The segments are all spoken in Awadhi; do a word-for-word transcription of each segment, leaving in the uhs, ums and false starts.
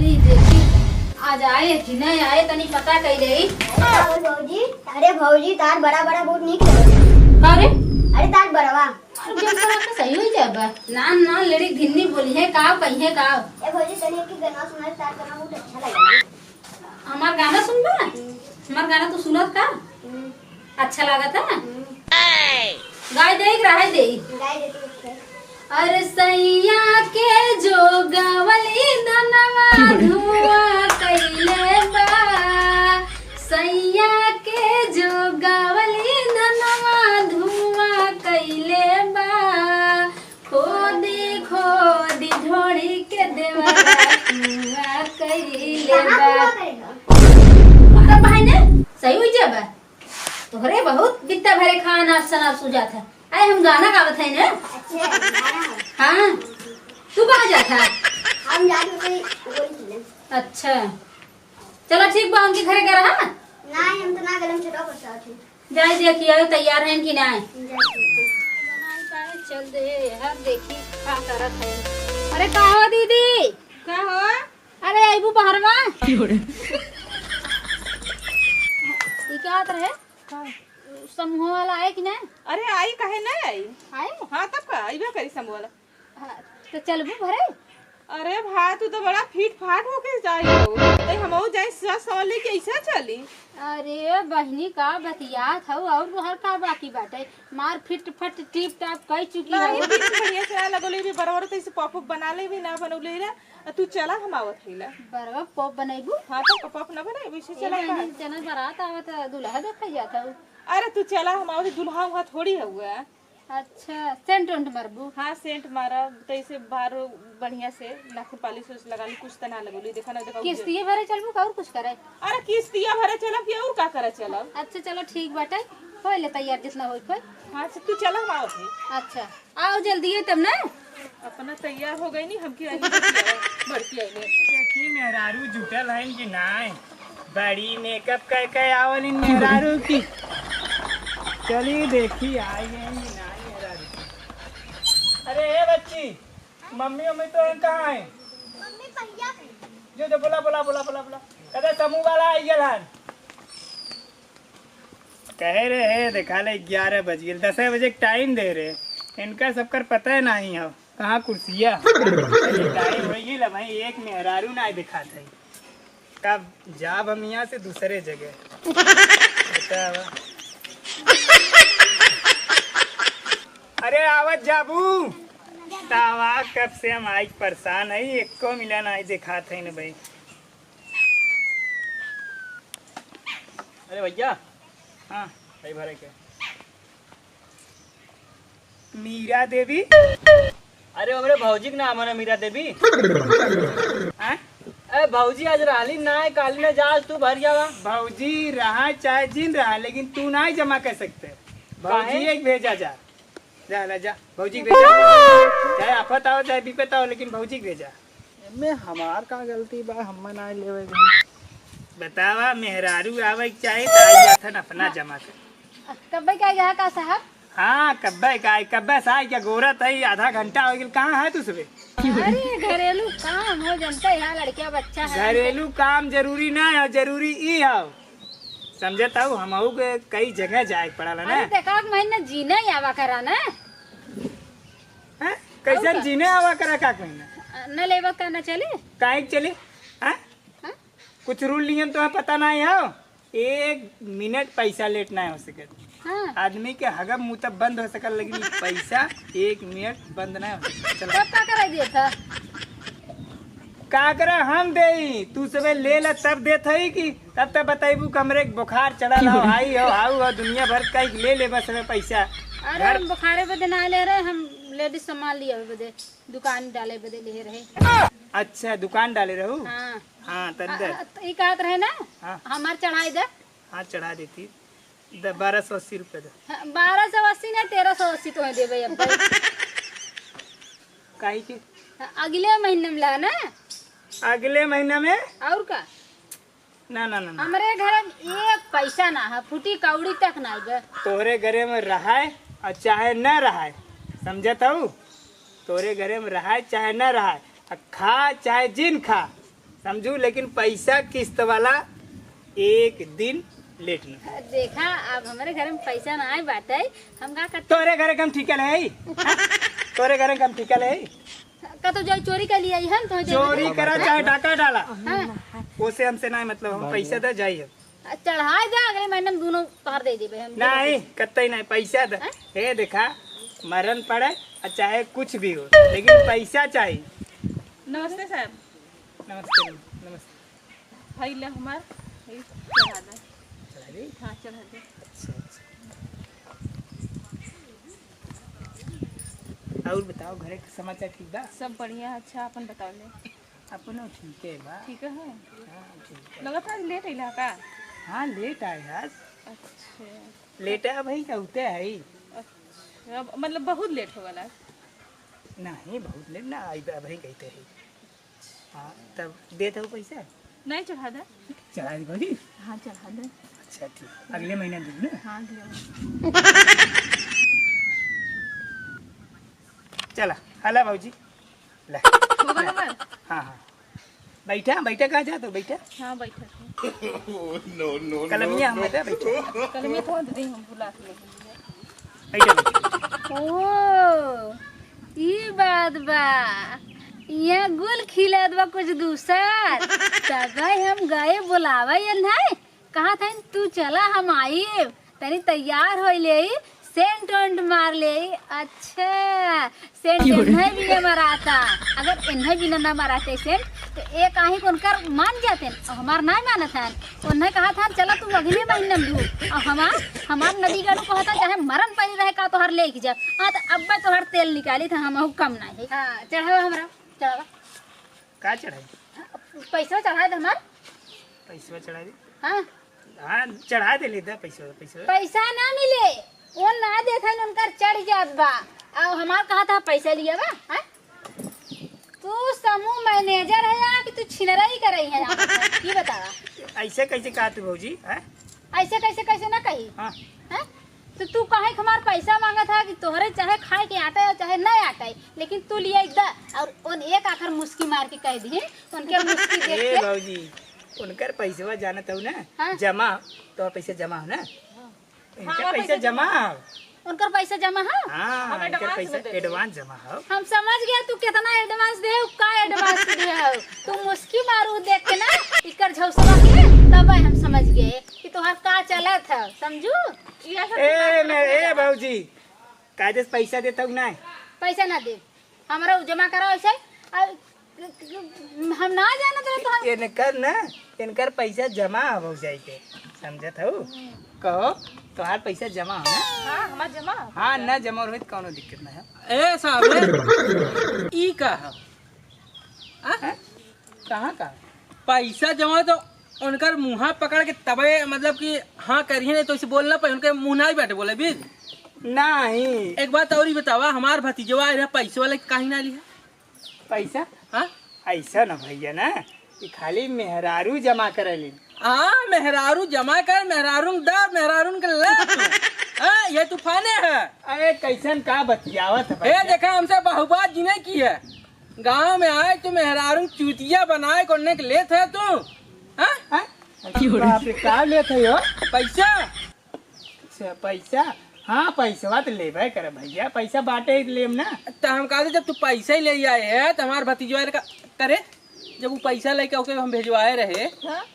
देखी, आज आए कि नहीं आए, तनी पता कइ लेई। अरे भौजी, अरे भौजी, तार बड़ा बड़ा बूट नीक लगे। का रे? अरे तार बड़वा। अरे जब सर आपके सही हो जाबा। ना ना, लड़ी धिन्नी बोली है का, कही है का? ए भौजी, तनी एक गनवा सुना, तार गनवा बहुत अच्छा लगे। हमार गाना सुनबा? हमार गाना तू सुनत का? हम्म। अच्छा लागत है? हम्म। गाय दे, रहाई दे। गाय दे तू। अरे सैया के जो गवली दनवा धुआं कइले बा, सैया के जो गवली दनवा धुआं कइले बा, खोदी खोदी ढोड़ी के देवरा कुआं कइले बा। अरे भाई ने सही हो जाबा। तोहरे बहुत बित्ता भरे खाना सना सूझात है। आए हम गाना गावत है ना। अच्छा, गाना है। हाँ, तू कहाँ जात है? हम जात होते गोली खेले। अच्छा, चलो ठीक बा, उनके घरे गए रहा। नहीं, हम तो ना गलम छोटा पर साथ ही। जाए देखिए, आयो तैयार हैं कि नहीं? जाए देखिए। चल दे, हर देखी का करत है। अरे का हो दीदी? का हो? अरे अइबू बहरवा? ई का होत रहे? का? समूह वाला आए कि नहीं? अरे आई, काहे नहीं आई? आए? हाँ, तब का, अइबे करी समूह वाला। हाँ, तो चलबू भरे? अरे भाई, तू तो बड़ा फिट फाट होके जाई हो। तई हमहू जाई, सज संवर लेके ऐसे चली। अरे बहिनी, का बतियात हऊ, और तोहर का बाकी बाटे? मार फिट फट टिप टाप कई चुकी नहीं, हऊ। फिट बढ़िया से ना लगोले भी, बरबर तो इसे पॉप उप बना ले भी ना बनौले रे। आ, तू चला, हम आवत हईला। बरबर पॉप बनैबू? हाँ, तो पॉप ना बनाई, वैसे ए चला बहिनी, का? चला, बारात आवत है, दुल्हा देखा जात हऊ। अरे तू चला, हम आवत, दुल्हा उल्हा थोड़ी हउआ। अच्छा, सेंट वेंट मरबू? हाँ, सेंट मारब, तो इसे बाहर बढ़िया से नाखून पालिश उलिश लगा ली, कुछ तो ना लगोली, देखा ना, देखा उज्जर। किस्तिये भरे चलबू का और कुछ करे? अरे किस्तिया भरे चलब कि और का करे चलब? अच्छा चलो ठीक बाटे, होई ले तैयार जितना होई कोई। हाँ, अच्छा, तू चला, हम आवत हई। अच्छा, आओ जल्दी है तब ना। अपना तैयार हो गई नी, हमके आई बड़की आई ले। देखी मेहरारू जुटल है कि नाय? बड़ी मेकअप कइ कइ आवल इन मेहरारू की। चली देखी, आई गई कि नाय मेहरारू की। अरे ए बच्ची, मम्मी, मम्मी तो कहाँ है? मम्मी पहिया पे। जो, जो, बोला, बोला, बोला, बोला, बोला। कहते समूह वाला आई गया हन। कहे रहे, देखा ले, ग्यारह बज गए, दस बजे के टाइम दे रहे। इनका सबकर पता है नहीं हो, कहाँ कुर्सिया। टाइम हो गई भाई, एक मेहरारू ना दिखात है। कब जाब हम यहाँ से दूसरे जगह। बतावा। अरे आवत जाबू। तावा कब से हम आई परेशान है, एको मिला नहीं दिखात है ना भाई। अरे भैया। हाँ। भाई भरे के। मीरा देवी। अरे हमरे भौजी के नाम है ना मीरा देवी। हाँ? ए भौजी आज रहली ना, काली ना जा, आज तू भर जावा। भौजी रहा चाहे जिन रहा, लेकिन तू ना जमा कर सकते। भौजी काहे? एक भेजा जा। जा, ले जा, भौजी के भेजा। चाहे आफत आओ, चाहे विपत आओ, लेकिन भौजी के भेजा। एमे हमार का गलती बा, हम्मे ना लेवे गए। बतावा, मेहरारू आवे के चाही, त आई जाथन अपना जमा कर। कब्बे का यहाँ का साहब? हाँ, कब्बे का, कब्बे से आई के गोरत है, आधा घंटा हो गया, कहाँ है तू सुबह? अरे, घरेलू काम हो, जनता यहाँ लड़किया बच्चा है। घरेलू काम जरूरी ना है, जरूरी ई है। समझत हऊ, हमहू के कई जगह जाए के पड़ला ना। अरे, त एकाक महीना जीने आवा करा ना। हैं? कैसन और का? जीने आवा करा एकाक महीना? न लेबा का न चली? काहे के चली? हैं? हाँ? कुछ रूल नियम तुम्हें पता नहीं हो? एक मिनट पैसा लेट नहीं हो सके। हाँ। आदमी के हगब मुतब बंद हो सकल, लेकिन ई पैसा एक मिनट बंद नहीं हो सकल। चलो। तब का कराई दिया था? का करे हम देई, तू सबे ले ले तब देत हई कि तब तब बताइबू कि हमरे बुखार चढ़ल हो, हाई हो, हाउ हो, दुनिया भर का ले ले बस सबे पैसा। अरे घर हम बुखारे बदे ना ले रहे, हम लेडीज सामान लिया बदे, दुकान डाले बदे ले रहे। अच्छा, दुकान डाले रहू? हाँ। हाँ, तब दे। आ, आ, ई कहत रहे ना, हाँ। हमार चढ़ाई दे। हाँ, चढ़ा देती। द-, बारह सौ अस्सी रुपये दे। हाँ, बारह सौ अस्सी नहीं, तेरह सौ अस्सी तो देबे अब। काहे के? हाँ, अगले महीने में ला ना। अगले महीना में? और का? ना, ना, ना, ना। हमरे घर में एक पैसा ना है, फूटी कौड़ी तक ना बे। तोहरे घरे में रहाय और चाहे न रहाय, समझत हऊ? तोहरे घरे में रहाय चाहे न रहाय, आ खा चाहे जिन खा, समझू, लेकिन पैसा किस्त वाला एक दिन लेट न। देखा, अब हमरे घर में पैसा ना आए बाटे, हम का करते? तोरे घरे कम ठीका ले आई? हाँ? तोरे घरे कम ठीका ले आई? का तो जाई चोरी कर लिया हम तो चोरी करा चाहे डाका डाला, हाँ। ओसे हमसे ना मतलब, हम पैसा दे जाई अब। चढ़ाई दे, अगले महीने में दोनों तोहर दे देबे हम। नहीं, कतई नहीं, पैसा दे। हाँ? हे देखा, मरन पड़े और चाहे कुछ भी हो, लेकिन पैसा चाहिए। नमस्ते साहब। नमस्ते, नमस्ते। भाई ले हमार, ये चढ़ा दे। चढ़ा दी? हाँ, चढ़ा दे। अच्छा, अच्छा। और बताओ, घरे के समाचार ठीक बा? सब बढ़िया, अच्छा, अपन बताओ ले। अपनो ठीक है बा। ठीक है? हाँ, ठीक है। लगत आज लेट अइला का? हाँ, लेट आए आज। अच्छा। लेट है भाई, कहते है। अच्छा, अब मतलब बहुत लेट हो गला। नहीं, बहुत लेट ना, आई अभी कहते हैं। हाँ, तब देत हो पैसा? नहीं, चढ़ा दे। चढ़ा दी भौजी? हाँ, चढ़ा दे। अच्छा, ठीक, अगले महीना दूँ ना? हाँ, अगले महीना। चला, हला भौजी, ले। हो गल हमार? हाँ, हाँ। बैठा, बैठा, कहाँ जात हो, बैठा? हाँ, बैठा थे। कलमिया हम दे, बैठा। कलमिया कौन दे, हम भुला के बैठा, बैठा। ओ, ई बात बा। यहाँ गुल खिलत बा कुछ दूसर। तबै हम गए बोलावे ये नहीं। कहा था, "तू चला, हम आइब, तनी तैयार होइ लेई, सेंट वेंट मार लेई।" अच्छा, सेंट एन्हे बिना मराता। अगर एन्हे बिना ना मराते सेंट, तो एक आही को उनकर मान जाते न, और हमार नाय मानत हन। उन्हें कहा था, "चला तू अगले महीने में दू।" और हमार, हमार नदी गाड़ू कहता, "चाहे मरन परी रहे का तोहर लेके जा।" हाँ, तो अब्बे तोहर तेल निकाली था, हम कम नहीं। हाँ, चढ़ावा हमरा, चढ़ावा। का चढ़ाई? पैसा चढ़ा दे हमार। पैसा चढ़ा दे? हाँ। हाँ, चढ़ा दे ले दे पैसा, पैसा। पैसा ना मिले, वो ना देत हन, उनकर चढ़ जात बा। आ हमार कहा था पैसा लिया बा, हाँ? तू समूह मैनेजर है या कि तू छिनरई करई है यहाँ पर? ये बतावा। ऐसे कैसे कहा तू भौजी, हैं? ऐसे कैसे, कैसे ना कही? हाँ। हैं? तो तू काहे के हमार पैसा मांगत है कि तोहरे चाहे खाए के आटा है, चाहे नहीं आटा है, लेकिन तू लिया एक दा और उन एक आखर मुस्की मार के कह दिए, उनके मुस्की देख ए के। भौजी, उनकर पैसवा जानत हो ना, हाँ। जमा, तो पैसा जमा हो ना? इनकर हाँ, पैसा पैसा जमा हो। उनकर पैसा जमा हो? हाँ, हम इनकर advance पैसा में दे देब। Advance जमा हो। हम समझ गए तू कितना advance दे हो, का advance दे हो। तू मुस्की मारू देख के ना, इकर झौसवा के, तब हम समझ गए कि तोहार का चलत है, समझू? ये सब ए, मैं, ए भौजी, कायदे से पैसा देता हूँ ना? पैसा ना दे, हमरा उ जमा करा वैसे। आ, हम ना जानत रहे तोहार। इनकर ना, इनकर पैसा जमा हो जाए के, समझत हऊ? कहो, तोहार पैसा जमा हो ना? हाँ, हमार जमा हो। हाँ, ना जमा होई त कौनो दिक्कत ना है। ए साहब, ई का है? आ? हैं? कहाँ का? पैसा जमा तो उनकर मुँहा पकड़ के तबे, मतलब कि हाँ करिए, नहीं तो ऐसे बोलना पड़े, उनके मुँह ना ही बैठे बोले, बीज। नहीं। एक बात और ही बतावा, हमार भतीजवा आए रहा, पैसे वाले काहे ना लिया? पैसा? हाँ? ऐसा ना भैया ना, ये खाली मेहरारू जमा करेली। हाँ, मेहरारू जमा कर, मेहरारू दा, मेहरारू के ले तू। हाँ, ये तूफाने है। अरे कैसन का बतियावत है ए, भैया? देखा, हमसे बहुबात जी नहीं की है। गाँव में आए तो मेहरारू चूतिया बनाए कोने के लेत है तू, हाँ? हाँ? बाप रे, का लेत है यो? पैसा। अच्छा, पैसा? हाँ, पैसवा तो लेबे करे भैया, पैसा बाटे ही लेम ना। तो हम कहते, जब तू पैसा ही ले आए है तो हमार भतीजवा का करे, जब वो पैसा लेके ओके हम भेजवाए रहे, हाँ?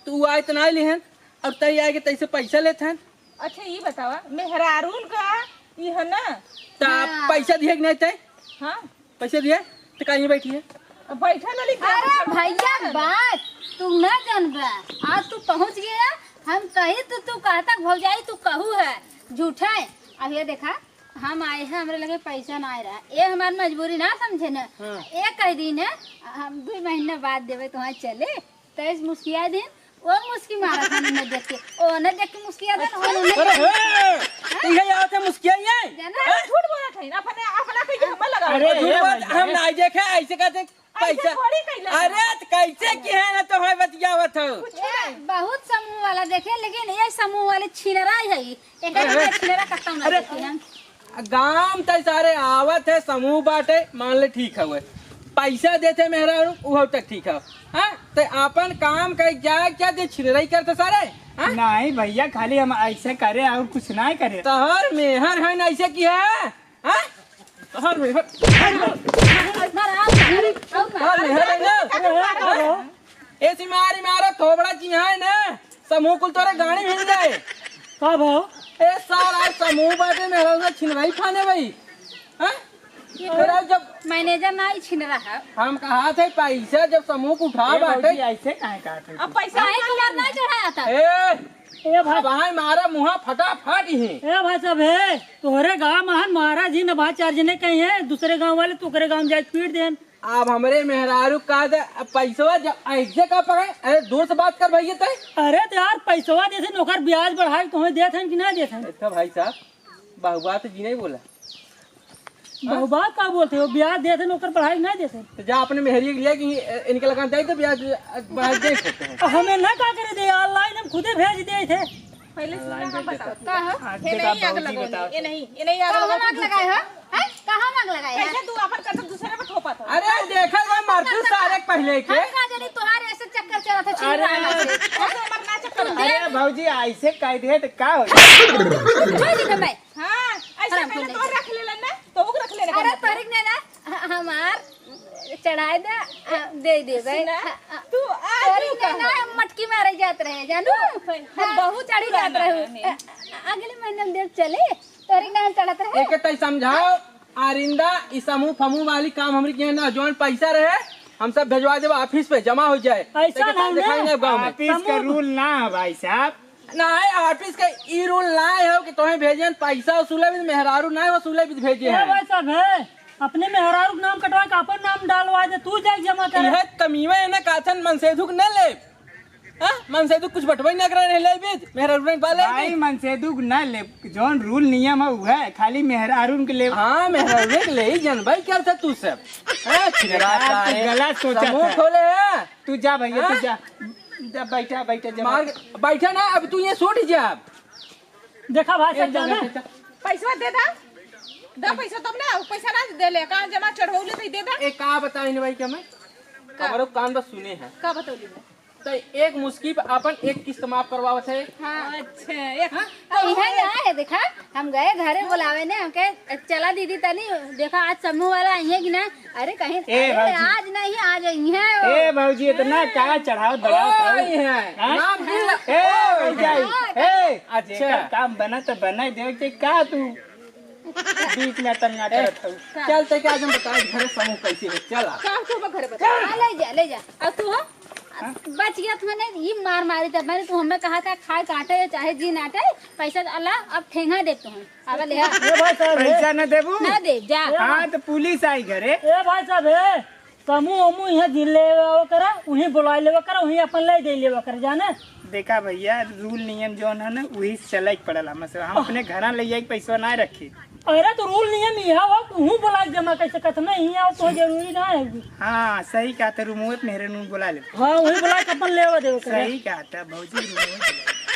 तो वो आए तो ना लेहन, और तई आए के तैसे पैसा लेत हन। अच्छा, ये बतावा, मेहरारून का ये है ना? ता हाँ। पैसा दिए कि नहीं तय? हाँ। पैसा दिए? तो का ये बैठी है? अब बैठा ना लिखा अरे है। भैया, बात तू ना जानबा। आज तू पहुँच गया, हम कही तो तू कहता भौजाई तू कहू है, झूठा है। अब ये देखा, हम आए हैं, हमरे लगे पैसा ना आए रहा, ये हमार मजबूरी ना समझे ना। हाँ। ये कह दी ना, हम दो महीना बाद देवे, तो वहाँ चले। तैस मुस्किया दिन, ओ मुस्की मारा था उन्हें देख के, ओ उन्हें देख के मुस्किया था, ओ उन्हें अरे देख के। हे, हाँ? तो ये आवत है मुस्किया ये? जाना? हैं? झूठ बोलत है, अपने, अपना कहीं के हम लगा अरे ए, झूठ ए, बात, भैया, हम ए। नहीं देखे, ऐसे कहते ऐसे पैसा। थोड़ी कैला अरे, था। तो कैसे की है ना तो है बतियावत हो। कुछ ए, नहीं। बहुत समूह वाला देखे, लेकिन ये समूह वाले छिनरा ही है, एक अरे, छिनरा करता हूँ ना अरे, देखी हम। गांव तय सारे आवत है, समूह बाटे, मान ले ठीक हवे। पैसा देते मेहरारू, उहो तक ठीक है। हाँ, ते आपन काम कइ जाए, का दे छिनरई करते सारे? हाँ? नहीं भइया, खाली हम ऐसे करे और कुछ नहीं करे। तोहर मेहर है ना ऐसे की है? हाँ? तोहर मेहर। तोहर मेहर है ना? ऐसी मारी मारा थोबड़ा चिहाए ना, समूह कुल तोरे गाड़ी मिल जाए। का भाव? ए साला, समूह बाटे मेहरारू से छिनरई फाने भाई। हाँ? ये तोरा तो जब मैनेजर ना ही छिनरा है। हम कहा थे पैसा जब समूह को उठा ए बाटे। भौजी, ऐसे काहे कहा थे? अब पैसा काहे कलर ना चढ़ाया था? ए, ए भाई। अब आए मारा मुहा फटाफट ही। ए भाई साहब, हे, तोहरे गांव में हन महाराज जी न बात चार जने कहीं है, दूसरे गांव वाले तोकरे गांव में जाए पीट देन। अब हमरे मेहरारू का दे, अब पैसवा जब ऐसे का पकड़े? अरे दूर से बात कर भैया ते। अरे तो यार पैसवा देते न ओकर ब्याज बढ़ाई तो हमें देते हैं कि ना देते हैं? अच्छा भाई साहब, बहुबात जी नहीं बोला। बहुबात का बोलते हो? ब्याज देते न ओकर बढ़ाई नहीं देते हैं। तो जा अपने मेहरिया के लिए कि इनके लगा दे तो ब्याज बढ़ाई दे सकते हैं। अब हमें ना का करे दे, ऑनलाइन हम खुदे भेज दे थे। पहले सुना, हम बताओ। का हो? हाँ, ये देखा नहीं आग बाबूजी, लगौनी, बताओ। ये नहीं, ये नहीं आग कहाँ लगौनी। आग लगाए हो? हैं? कहाँ आग लगाए हो? कैसे तू अपन कसम दूसरे पे थोपत हो? अरे देखा ना मरतू सारे पहले के। हम का जानी तोहार ऐसे चक्कर चलत है, अरे। छिनरा से। ऐसे हमार ना चक्कर तू है। देख। अरे भौजी ऐसे कह दे तो का हो? छोड़ दे भाई। हाँ, ऐसे हराम पहले खोले। तो रख ले लेना, तो वो रख लेना अरे का मतलब? तोहरे के ना, ह-, हमार चढ़ाए दे, आ, दे दे भाई। सुना, हाँ, हाँ। तू आज तोहरे के कहा। ना मटकी मारे जात रहे, जानू? हम हाँ, बहुत चढ़ी जात पुराना रहे। है। आ, आ, अगले महीने में देव चले, तोहरे के ना चढ़त रहे। एक तई समझाओ, आरिंदा, ई समूह फमूह वाली काम हमरी के ना, जौन पैसा रहे, हम सब भेजवा देब ऑफिस पे, जमा हो जाए। ऐसा तेके साथ नहीं दिखाई ना। नहीं गाँव में। ऑफिस का समूह रूल ना है भाई साहब। नाही, ऑफिस के ई रूल नाही हो कि तोहे भेजन पैसा वसूले भी, मेहरारू नाही वसूले भी भेजे ए हैं। भाई साहब, है, अपने मेहरारू के नाम कटवा के अपन नाम डालवा दे, तू जाके जमा कर। यह कमीवे है ना, काथन मनसेधु के न ले। हाँ? मनसेधु कुछ बटवाई ना करा रहे ले भी, मेहरारू नहीं पाले भाई, भी। मनसेधु के न ले, जौन रूल नियम है, वह है, खाली मेहरारू के ले। हाँ, मेहरारू के ले ही जन भाई, क्या था तू सब? हाँ, यार, तू गलत सोचा समूह था। खोले है। तू जा भैया, तू हाँ? जा। जा, बैठा, बैठा, जमा मार, कर। बैठा ना, अब तू ये सूट जा। देखा भाई, एक सब जगह जाने। पे जा। पैसवा दे दा। दा पैसा तब ना, पैसा ना दे ले, कहाँ जमा चढ़ौले तो दे दा। ए, का बताई ने भाई, क्या मैं? का? हमारो कान बस सुने हैं। का बतौली है? तो एक मुश्किल पे अपन एक किस्त माफ करवावत है। हाँ। अच्छा, एक हाँ? तो इहे ना है, देखा, हम गए घरे बुलावे ने, हमके, "चला दीदी तनी, देखा आज समूह वाला आई है कि ना?" अरे कहीं, ए अरे भौजी। आज नहीं, आज आई है वो। ए भौजी, इतना का चढ़ावत बढ़ावत ओ, हऊ? आई है। हाँ? नाम भी ल-, ए, ओ, भौजाई, हाँ, ए, अच्छा। जेकर काम बना तो बना दे, जे का तू बीच में तंगा ए, करत हऊ? चल, ते का आज हम बताए घरे समूह कैसे हो, चल आ। काम तू घरे बता। हाँ, ले जा, ले जा। अब तू हो? बच गया तुम्हें, ये मार मारी तब मैंने, तू हमें कहा था, खाए काटे चाहे जी नाटे, पैसा तो अल्लाह अब ठेंगा दे तुम। अब ले, हाँ। ए भाई साहब, पैसा ए। न देबू? ना दे, जा। ए हाँ, भाई। तो पुलिस आई घरे। ए भाई साहब, ए, समूह वमूह यहाँ जिन ले लेवा करा, उहीं बुला लेवा करा, उहीं अपन ले दे लेवा करा, जाने? देखा भैया, रूल नियम जौन है ना, वही से चले के पड़ल हमसे। हम अपने घरा ले जाए के पैसा ना रखी। अरे तो रूल नियम यह हो, तू बुला के जमा कर सकत ना, यहाँ तो जरूरी ना है। हाँ, सही कहा, तो रूमोत मेहरे नू बुला ले। हाँ, वही बुला के अपन लेवा देवे करे। सही कहा था भौजी, रूमोत बुला ले।